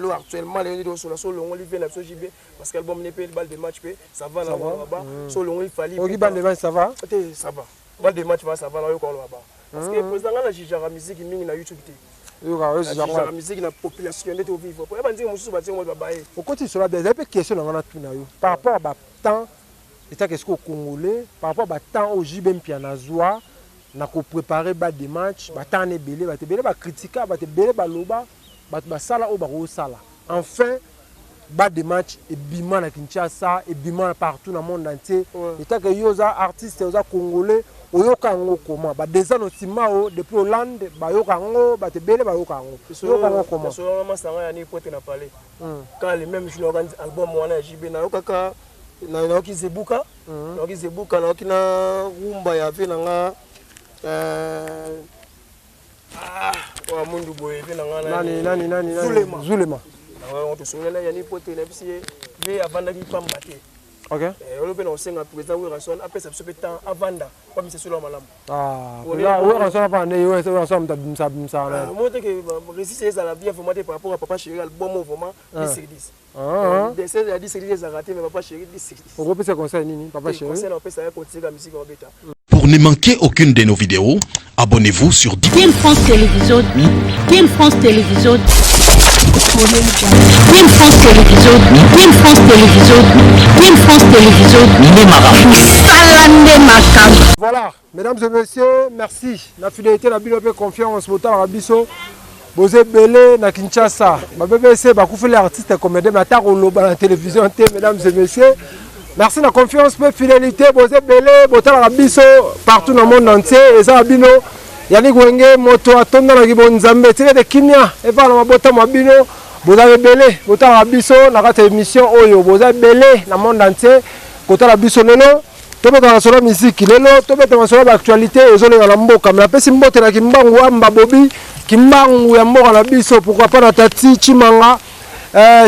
Lelo actuellement, lelo nde osola so olongoli ve na biso JB, parce que album ne mpe balle de match mpe ça va na ba so olongoli Fally. Oki balle de match, ça va te, ça va, balle de match va, ça va na yoka oloba ba, parce que président nga na jugeaka musique mingi na YouTube te. Yoka. Musique na population nde tovivre po ya banzenge mosusu batie ngo babaye. Okoti solo bien. Ezali mpe question na nga na tuna yo par rapport à batemps etaka esika Congolais, par rapport à batemps oyo JB Mpiana azwa na kopréparer balle de match, batemps na ebele, bato ebele bakritika, bato ebele baloba, bato basala oyo bakosala. Enfin balle de match ebima na Kinshasa, ebima partout na monde entier. Etaka yo oza artiste, oza Congolais, oyoka yango comment? Badeza no nsima o depuis Hollande bayoka yango, bato ebele bayoka yango, oyoka yango comment? Solanga masanga ya nini po ete na palais kaka le même jour nayoka album wana ya JB, nayokaka, nayoki Zebuka, nayoki Zebuka, nayoki na rumba ya ve na nga oyo mundu boye ve na nga. Nani, nani, nani? Zulema. Zulema. Tosolola yani po te nayebisi ye ve avandaki pamba te. Oyo mpe na kosenga président Werrason apesa biso mpe temps avanda po amisa solo ya malamu. Werrason apa nde Werrason moto abimisa abimisaka na Mo te ke réussite ezala bien vraiment te par rapport à Papa Chéri, album oyo vraiment 10 sur 10. Dessin ya 10 sur 10 ezalaka te, mais Papa Chéri, 10 sur 10. Okopesa conseil nini, Papa Chéri? Conseil na opesa ye, kotika musique obeta. Pour ne manquer aucune de nos vidéos, abonnez-vous sur Team France Télévision, Team France Télévision, Team France Télévision, Team France Télévision, Team France Télévision, Mosala nde makambo. Voilà, mesdames et messieurs, merci. La fidélité, la bino mpe confiance, botalaka biso. Boza ebele na Kinshasa. Ba BBC bakufeli artiste comédien, mais ata koloba na télévision te, mesdames et messieurs. Merci na confiance mpe fidélité, boza ebele, botalaka biso partout na monde entier. Eza na bino Yannick Wenge, moto atondanaki bonzambe, tika ete kimia evanda na mabota mwa bino. Boza ebele, botalaka biso na kati ya émission oyo, boza ebele na monde entier kotala biso. Lelo tobeta masolo ya miziki, lelo tobeta masolo ya baactualité ezolenga na mboka. Me napesi mbote na Kimbangu, amba Bobi Kimbangu ya mboka na biso, pourquoi pas na Tati Chimanga,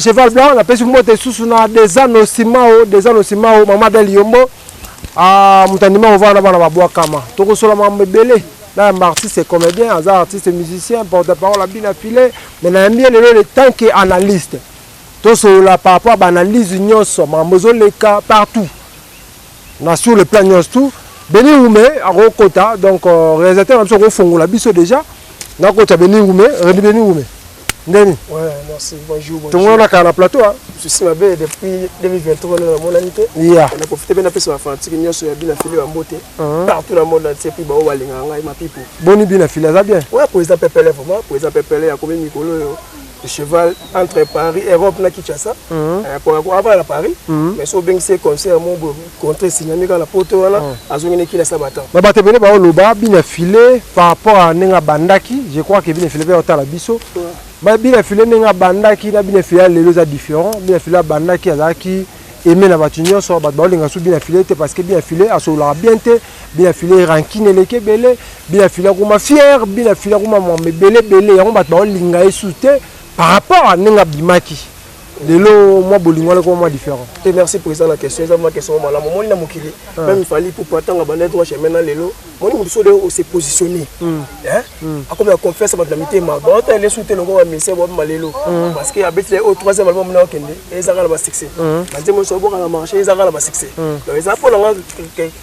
Cheval Blanc. Napesi mbote lisusu na Desano Simao, Desano Simao, mama Del Yombo. Ah, moto andima kovanda na bana babwakama. Tokosola makambo ebele na yamba artiste comédien, aza artiste musicien, porte parole abina filet, mais nayambi ye lelo le tant que analyste. Tosolola par rapport à baanalyse nyonso, makambo ezoleka partout na sur le plan nyonso tout. Beni Wume akokota, donc réalisateur na biso akofongola biso déjà nakota. Beni Wume, Redi Beni Wume, ndeni? Ouais, merci, bonjour, bonjour. Tomona kaka na plateau, hein. Souci mabe, depuis 2023 nde namonani te. Na profite mpe napesa bafanatike nyonso ya Bina File bambote partout na monde entier, puis bao balingaka ngai mapipo. Boni Bina File, aza bien? Ouais, président Pepele, vraiment président Pepele akomi mikolo oyo cheval entre Paris, Europe na Kinshasa. Avant na Paris, mais so obengisi ye concert mo boye, contrat esignami kaka na poto wana, azongi ne Kinshasa batan. Ba bato ebele baoloba Bina File par rapport à ndenge abandaki. Je crois que Bina File mpe otala biso. Ba Bina File ndenge abandaki na Bina File ya lelo eza différent. Bina File abandaki, azalaki aimé na bato nyonso. Bato baolinga su Bina File te parce que Bina File asololaka bien te. Bina File rancune eleki ebele. Bina File akoma fier. Bina File akoma mwambo ebele ebele. Yango bato baolinga ye su te par rapport à ndenge abimaki. Lelo mwa bolingo wana ekoma mwa différent. Te, merci président na question. Eza mwa question malamu. Omoni na mokili, même Fally Ipupa, ntango abanda droit chemin na lelo, moni moto so de ose positionné, akomi ya confiance bato na mitema, baota elesu te lokola bamusicien babima lelo, parce que abeti oyo troisième album na okende, ezaka na basuccès, banzembo nyonso oboka na marché ezaka na basuccès. Donc eza mpo na nga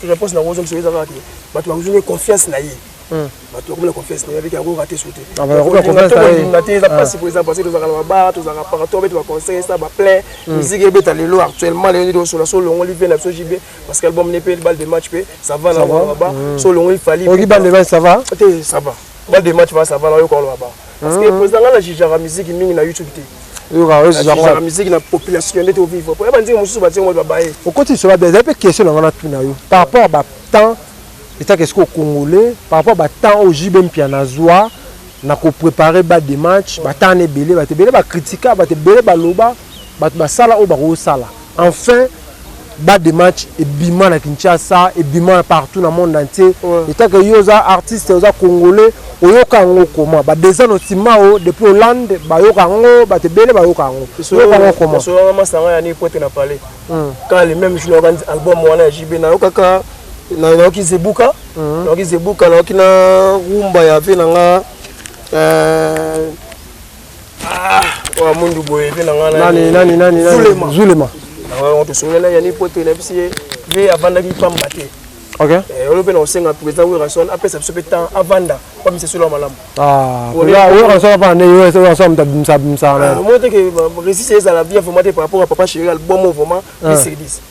réponse na kozongisa, eza kaka ke bato bakozongi confiance na ye, bato bakomi na confiance na ye, abeki yango rate so te. Tokolinga te, eza mpasi po eza parce que tozalaka na babar, tozalaka partout, obeti baconcert, esa baplein musique ebeta. Lelo actuellement, lelo nde osola so olongoli ve na biso JB, parce que album ne mpe balle de match mpe ça va na ba so olongoli Fally. Oki balle de match, ça va te, ça va, balle de match va, ça va na yoka oloba ba, parce que président nga na jugeaka musique mingi na YouTube te. Yoka. Jugeaka musique na population nde tovivre po ya banzenge mosusu batie ngo babaye. Okoti solo bien. Ezali mpe question na nga na tuna yo par rapport à batemps etaka esika Congolais, par rapport à batemps oyo JB Mpiana azwa na kopréparer balle de match, batemps na ebele, bato ebele bakritika, bato ebele baloba, bato basala oyo bakosala. Enfin balle de match ebima na Kinshasa, ebima partout na monde entier. Etaka yo oza artiste, oza Congolais, oyoka yango comment? Badeza no nsima o depuis Hollande bayoka yango, bato ebele bayoka yango, oyoka yango comment? Solanga masanga ya nini po ete na palais kaka le même jour nayoka album wana ya JB, nayokaka, nayoki Zebuka, nayoki Zebuka, nayoki na rumba ya ve na nga. Oyo mundu boye mpe na ngai. Nani nani nani nani? Zulema. Zulema. Tosolola na Yani po te na biso, ye ye avandaki pamba te. Oyo mpe na kosenga président Werrason apesa biso mpe temps avanda po amisa solo ya malamu. Ah, Werrason apana nde Werrason moto abimisa abimisaka na Moi te ke réussite ezala bien vraiment te par rapport à Papa Chéri. Album oyo vraiment 10 sur 10.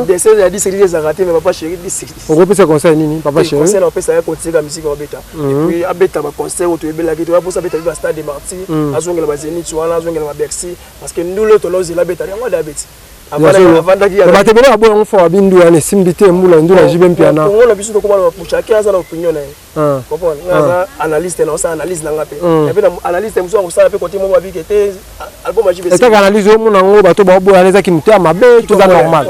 Dessin ya 10 sur 10 ezalaka te, mais Papa Chéri, 10 sur 10. Okopesa conseil nini, Papa Chéri? Conseil na opesa ye, kotika musique obeta et puis abeta baconcert oyo toyebelaki. Toya mposa abeta mpe bastade de Martyr, azongela bazénith wana, azongela babercy, parce que ndule oyo tolozela abeta yango ade abeti. Avandaki. Bato ebele baboya yango fo babindu wana esimbi te, mbula ndula JB Mpiana. Kongo na biso tokoma na bapuchake, aza na opinion na ye, comprendre nga aza analyste na osala analyse na nga mpe epe na analyste mosusu akosala mpe kote moko babike te album ya JB. Etaka analyse, omona yango bato baoboya wana ezaki motema mabe to eza normal?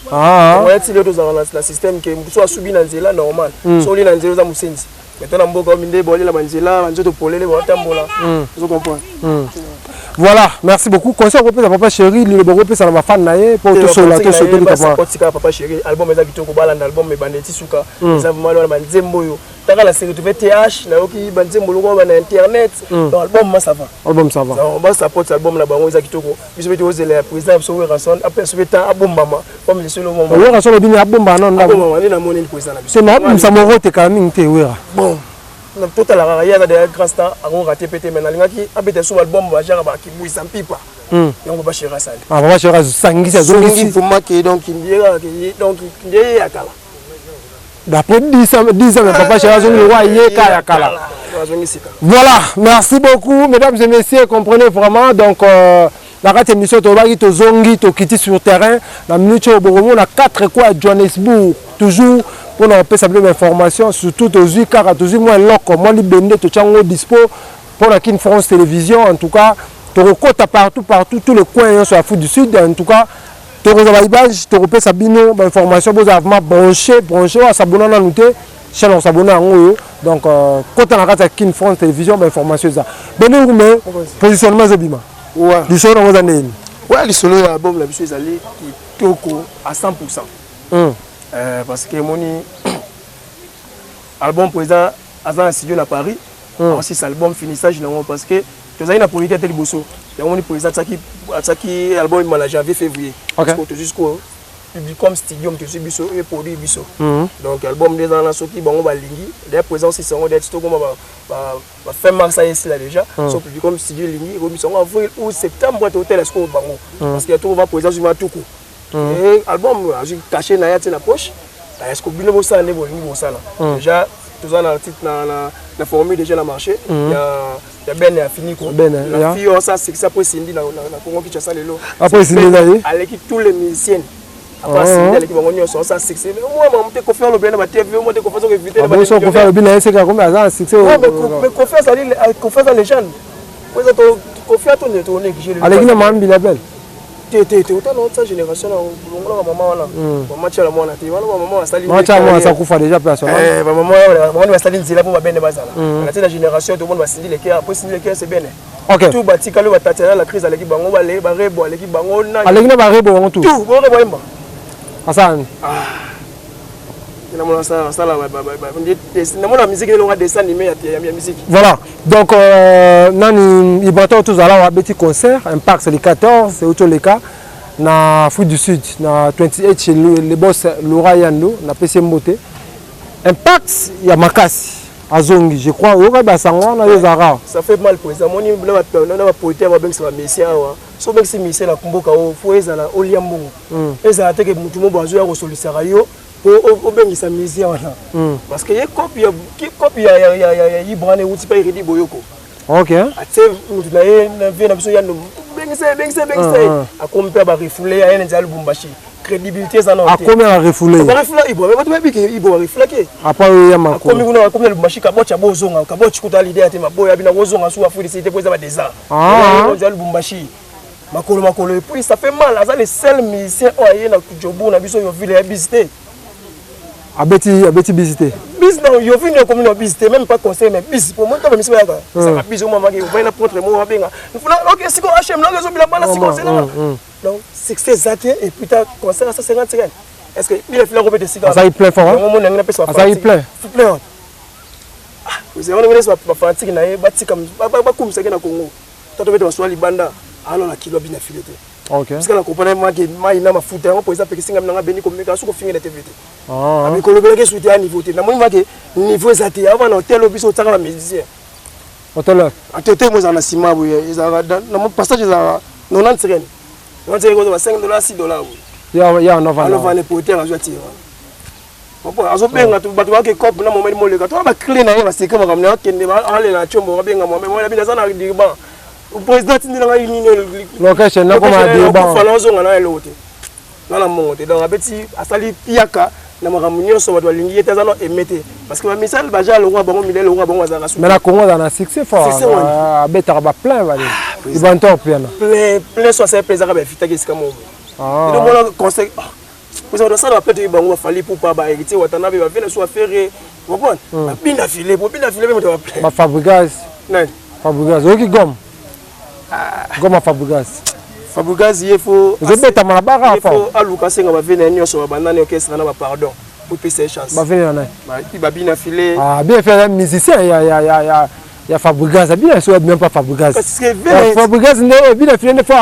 Congolais ti lelo tozalaka na système ke mosu asubi na nzela normal, so oli na nzela oza mosenzi. Mais to na mboka oyo nde bolela banzela, banzoto polele, baotambola, ozo comprendre. Voilà, merci beaucoup. Conseil okopesa Papa Chéri, liloba okopesa na bafan na ye mpo tosola tosotoli? Otika Papa Chéri, album eza kitoko, balanda album ebanda eti suka, eza vraiment wana banzembo oyo taka na se retrouve th nayoki banzembo loko na internet. Donc album ma ça va. Album ça va. Basapoti album na bango, eza kitoko. Biso mpe tozela ya président na biso Werrason apesa biso mpe temps abombama comme lisolo. Werrason obini abombama nano ndako. Abombama nde namoni président na biso. Se na abimisa moko tekala mingi te Wera. Bon, totala kaka, ye aza deja grand star, akorater pe te, mais nalingaki abeta so album bajara bakibwisa mpipa yango Papa Chéri asali. Ah, Papa Chéri azosangisi, azongisi. Vraiment ke donc nde kaka ke donc nde ye ya kala. D'après 10 ans, 10 ans, mais Papa Chéri azongi lokwa ye ka ya kala. Azongi sika. Voilà, merci beaucoup, mesdames et messieurs, comprenez vraiment. Donc, na kati ya émission tolobaki tozongi, tokiti sur terrain na minute oyo, bokomona 4 coins ya Johannesburg, toujours mpona kopesa bino bainformation. Surtout tozwi kaka, tozwi mwa eloko, mwa libende, totyango dispo mpona Kin France Télévision. En tout cas tokokota partout partout, tous les coins nyonso ya Afrique du Sud. En tout cas tokozwa baimage, tokopesa bino bainformation. Bozala vraiment branché, branché. Oyo asabona nanu te, chaîne osabona yango oyo. Donc kota na kati ya Kin France Télévision, bainformation eza Beni Ngume, positionnement ezobima. Lisolo nango eza ndeni? Ouais, lisolo ya album na biso ezali kitoko à 100 parce que emoni album, président aza na studio na Paris, aosisa album, finissage nango, parce que tozali na producteur te liboso. Yango moni président atiaki album ebima na janvier, février. Tozwi sikoyo comme studio tozwi biso eproduit biso. Donc album nde eza wana, soki bango balingi d'ailleurs président osisa yango deti tokoma ba fin mars, ayesila déjà. So public comme studio elingi ekomisa yango avril ou septembre, totala sikoyo bango, parce que tokoma président azwi matuku album, azwi cachet na ye, atie na poche. Est ce que bino bosala nde bolingi bosala déjà? Toza na titre na formule déjà na marché ya Ben ya Finiko. La fille oyo asala succès après Cindy na Congo Kinshasa lelo. Après Cindy na ye. Aleki tous les musiciens. Après Cindy aleki bango nyonso, asala succès. Mais moi mamu te, Koffi alobi na ba TV, moi te Koffi azoka éviter. Na so Koffi alobi na ye seka komi aza na succès. Mais Koffi azali, Koffi aza légende. Oza to Koffi ato ne to négligé. Aleki na Mambila Bel? Te te te, otala ota génération na longolaka mama wana, mama tiala mwana te wana, bamama basali. Mama tiala mwana aza kufa déjà mpe asona. Bamama wana basali nzela mpo babene bazala na te na génération. Tomoni basindi leke, après Cindy Le Cœur c'est bene. Tout batikali oyo, batatiana la crise aleki bango, barebo aleki bango. Aleki na barebo bango tout. Tout borebo ayemba. Asala nini? Namona asala, namona musique elonga dessin animé ya musique. Voilà, donc nani Ibrator, tozala awa, abeti concert Impact, c'est le 14 euti oleka na Afrique du Sud, na 28 chez le boss Laura Yando. Napesi ye mbote. Impact ya makasi azongi, je crois oyoka basango wana, yo ezalaka. Ça fait mal, président. Moni na bapolitique babengisa bamusicien awa. So obengisi musicien na mboka oyo, fo ezala olia mbongo, ezala teke motu mo bo azoya kosolisaka yo po obengisa musicien wana, parce que ye copie ya Ibra euti mpa Eredi Boyoko. Atie motu na ye na vie na biso yando, bengisa ye, bengisa ye, bengisa ye, akomi mpe barefouler aye na nzela Lubumbashi. Crédibilité eza na Akomi arefoulé. Barefula Ibra, bato bayebi Ibra barefulaki. Après oyo ya makolo akomi kuna, akomi na Lubumbashi, Kabochi abozonga, Kabochi kuta leader te, maboya bina kozonga su Afrique te po eza badésert nzela Lubumbashi, makolo makolo. Et puis ça fait mal, aza le seul musicien oyo aye na Joburg na biso, Yovile ya bisi te. Abeti, abeti bisi te. Bisi na Yovile okomi na bisi te, même pas conseil, mais bisi po moi ntango misi bayaka ezaka bisi oyo mamaki ovai na propre mo babenga ok siko hm nange ezobila bana siko ozelanga. Donc succès eza te. Et puis ta concert à 150 secondes, est ce que bila fila kobeta esika? Azali plein fort. Yango moni yango napesa. Azali plein. Plein. Ah, yango ndenge nesi bafanatique na ye batika bakumisaki na Congo. Tato bete baswa libanda ala na kilo bina file te. Parce que na comprendre moi que mai na mafuta yango président pekisi nga nanga beni komeka soko finga na TV te. Ah. Abi kolobela ke soutien niveau te. Na moni moi que niveau eza te. Avant na hôtel biso otaka ba musicien. Hôtel. Hôtel mo za na ciment boye ezalaka na mon passage ezalaka 90 sirène. 90 sirène kozwa 5 dollars, 6 dollars boye. Ya ya no vana. Ano vana porteur azwa tira. Papa azobenga bato bake cop na momeli moleka to ba clé na ye baseka makambo na akende alela na tshombo abenga mohamed mohamed abina aza na Durban, président atindi na ngai nini. Location nakoma na Durban. Fala ozonga na eloko te, nga na mbongo te. Donc abeti, asali piaka na makambo nyonso, bato balingi ye te, aza no aime te, parce que bamisali baja lokola bango milele, lokola bango bazalaka. Mais na Congo aza na succès fort, abetaka baplein bale Ibantor Piana. Plein, plein so asali plein, ezaka baefitaki esika moko. Omona conseil président tosala bape, toyebi bango, baFally Ipupa, baHéritier Watanabe, bavie na so affaire, comprendre, babina file, bobina file mpe moto baplein. BaFabregas. Nani? Fabregas, oyoki gome goma Fabregas? Fabregas ye fo ezobetama na baka. Fo aluka asenga bavie na ye nyonso babandani orchestre na bapardon po epesa ye chance. Bavie na nani? Babina file. Bien fait, aza musicien ya Fabregas. Abina so abima mpa Fabregas, Fabregas nde ebina file nde fo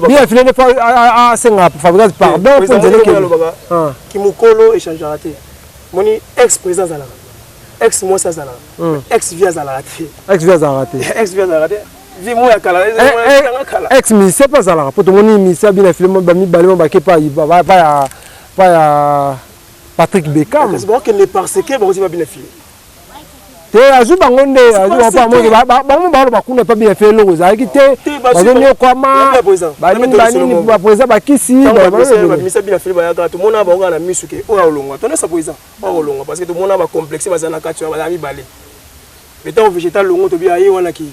bina file nde fo asenga Fabregas pardon mpo nzela. Kimokolo échangeaka te. Moni ex président azalaka, ex mwasi azalaka, ex vie azalaka te. Ex vie azalaka te. Ex vie azalaka te, vie mo ya kala. Ex musicien mpe azalaka, mpo tomoni musicien abina file bamibale mo bake pa ya Patrick Beckham. Bakokende parce que bakozi babina file. Te, azwi bango nde bango baloba kuna epa bina file, eloko ezalaki te, bazonyokwama banini banini, baprésident bakisi. Bamisa bina file bayaka, tomona bango kaka na misu ke oyo alongwa, tonesa président oyo alongwa, parce que tomona bacomplexe baza na kati wana, baza mibale. Mais ntango végétal longo, tobi aye wana ki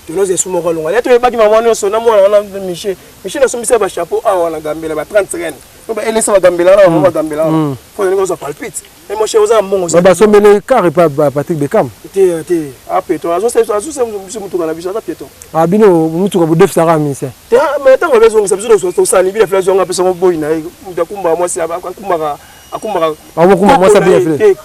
tonoza esu moko alongwa, toyebaki mama nyonso na mwana wana Michel. Michel nasombisa bachapeau awa na Gambela, ba 30 rene baelesa bagambela wana, bamama bagambela wana fo olingi ozwa palpite. Mais mon cher, oza na mbongo. Basombeli car epa Patrick Beckham. Te te, a piéton azosa biso motuka na biso, aza piéton. Ah, bino motuka bodefisaka musicien? Te, mais ntango bazongisa biso, tosali bila fila zonga, apesango boyi na ye, moto akumbaka mwasi, akumbaka, akumbaka. Akokumba mwasi abila file?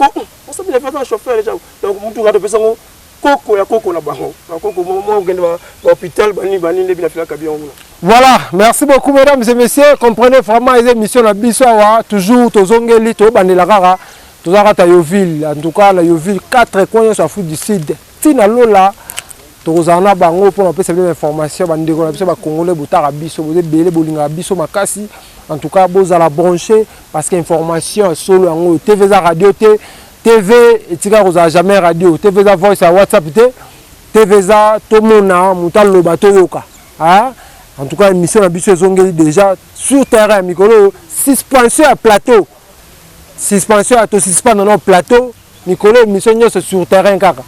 Mwasi abila file aza chauffeur déjà. Donc motuka topesango koko ya koko na bango, bakoko moko okende bahôpital, banini banini, nde bina filaka bien kuna. Voilà, merci beaucoup mesdames et messieurs. Comprenez vraiment les émissions na biso awa, toujours tozongeli, tobandela kaka, toza kata Yoville, en tout cas na Yoville, quatre coins nyonso Afrique du Sud. Tina lola tokozala na bango mpona kopesa bino information. Bandeko na biso bacongolais, botaka biso, boza ebele, bolingaka biso makasi. En tout cas bozala branché, parce que information solo yango. TV eza radio te, TV etikaka kozala jamais radio. TV eza voice ya WhatsApp te, TV eza tomona moto aloba, toyoka. En tout cas émission na biso ezongeli déjà sur terrain. Mikolo oyo suspension ya plateau, suspension ya tosuspendre na plateau. Mikolo émission nyonso sur terrain kaka,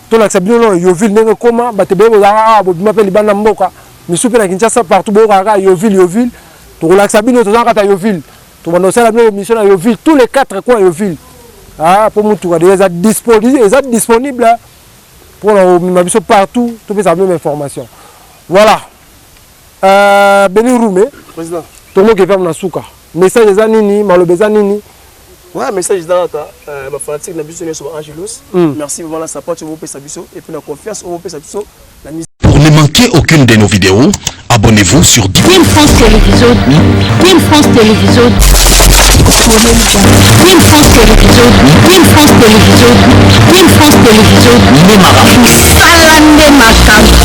tolakisa bino no Yoville ndenge ekóma. Bato ebele bozalaka awa, bobima mpe libanda mboka, misu mpe na Kinshasa, partout boyokaka kaka Yoville, Yoville. Tokolakisa bino, toza kata Yoville, tobanda kosala bino émission na Yoville, tous les quatre coins Yoville. Mpo mutuka déjà eza disponible mpona komema biso partout, topesa bino information. Voilà, Beni Rume. Président. Tomoki mpe na suka, message eza nini? Maloba eza nini? Ouais, message eza kaka bafanatique na biso nyonso, baangelus, merci vraiment na support oyo bopesa biso et puis na confiance oyo bopesa biso na Pour ne manquer aucune de nos vidéos, abonnez-vous sur Team France Télévision, Team France Télévision, Team France Télévision, Team France Télévision, Team France Télévision, Mosala nde makambo.